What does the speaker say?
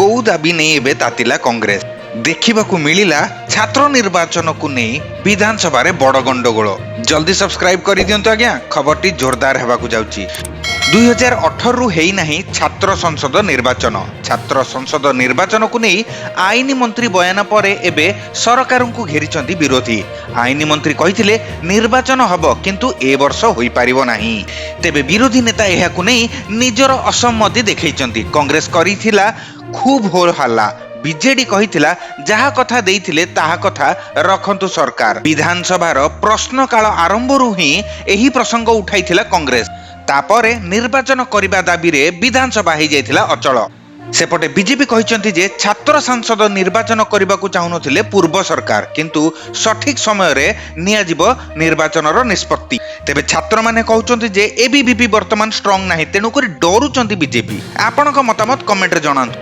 କୋଉ ଦାବି ନେଇ ଏବେ ତାତିଲା କଂଗ୍ରେସ? ଦେଖିବାକୁ ମିଳିଲା ଛାତ୍ର ନିର୍ବାଚନକୁ ନେଇ ବିଧାନସଭାରେ ବଡ଼ ଗଣ୍ଡଗୋଳ। ଜଲ୍ଦି ସବସ୍କ୍ରାଇବ କରିଦିଅନ୍ତୁ ଆଜ୍ଞା, ଖବରଟି ଜୋରଦାର ହେବାକୁ ଯାଉଛି। 2018ରୁ ହେଇନାହିଁ ଛାତ୍ର ସଂସଦ ନିର୍ବାଚନ। ଛାତ୍ର ସଂସଦ ନିର୍ବାଚନକୁ ନେଇ ଆଇନ ମନ୍ତ୍ରୀ ବୟାନ ପରେ ଏବେ ସରକାରଙ୍କୁ ଘେରିଛନ୍ତି ବିରୋଧୀ। ଆଇନ ମନ୍ତ୍ରୀ କହିଥିଲେ, ନିର୍ବାଚନ ହେବ, କିନ୍ତୁ ଏ ବର୍ଷ ହୋଇପାରିବ ନାହିଁ। ତେବେ ବିରୋଧୀ ନେତା ଏହାକୁ ନେଇ ନିଜର ଅସମ୍ମତି ଦେଖେଇଛନ୍ତି। କଂଗ୍ରେସ କରିଥିଲା ଖୁବ୍ ହୋ ହାଲ୍ଲା। ବିଜେଡି କହିଥିଲା, ଯାହା କଥା ଦେଇଥିଲେ ତାହା କଥା ରଖନ୍ତୁ ସରକାର। ବିଧାନସଭାର ପ୍ରଶ୍ନକାଳ ଆରମ୍ଭରୁ ହିଁ ଏହି ପ୍ରସଙ୍ଗ ଉଠାଇଥିଲା କଂଗ୍ରେସ। ତାପରେ ନିର୍ବାଚନ କରିବା ଦାବିରେ ବିଧାନସଭା ହେଇଯାଇଥିଲା ଅଚଳ। ସେପଟେ ବିଜେପି କହିଛନ୍ତି ଯେ ଛାତ୍ର ସାଂସଦ ନିର୍ବାଚନ କରିବାକୁ ଚାହୁଁନଥିଲେ ପୂର୍ବ ସରକାର, କିନ୍ତୁ ସଠିକ ସମୟରେ ନିଆଯିବ ନିର୍ବାଚନର ନିଷ୍ପତ୍ତି। ତେବେ ଛାତ୍ରମାନେ କହୁଛନ୍ତି ଯେ ଏବିଭିପି ବର୍ତ୍ତମାନ ଷ୍ଟ୍ରଙ୍ଗ ନାହିଁ, ତେଣୁକରି ଡରୁଛନ୍ତି ବିଜେପି। ଆପଣଙ୍କ ମତାମତ କମେଣ୍ଟରେ ଜଣାନ୍ତୁ।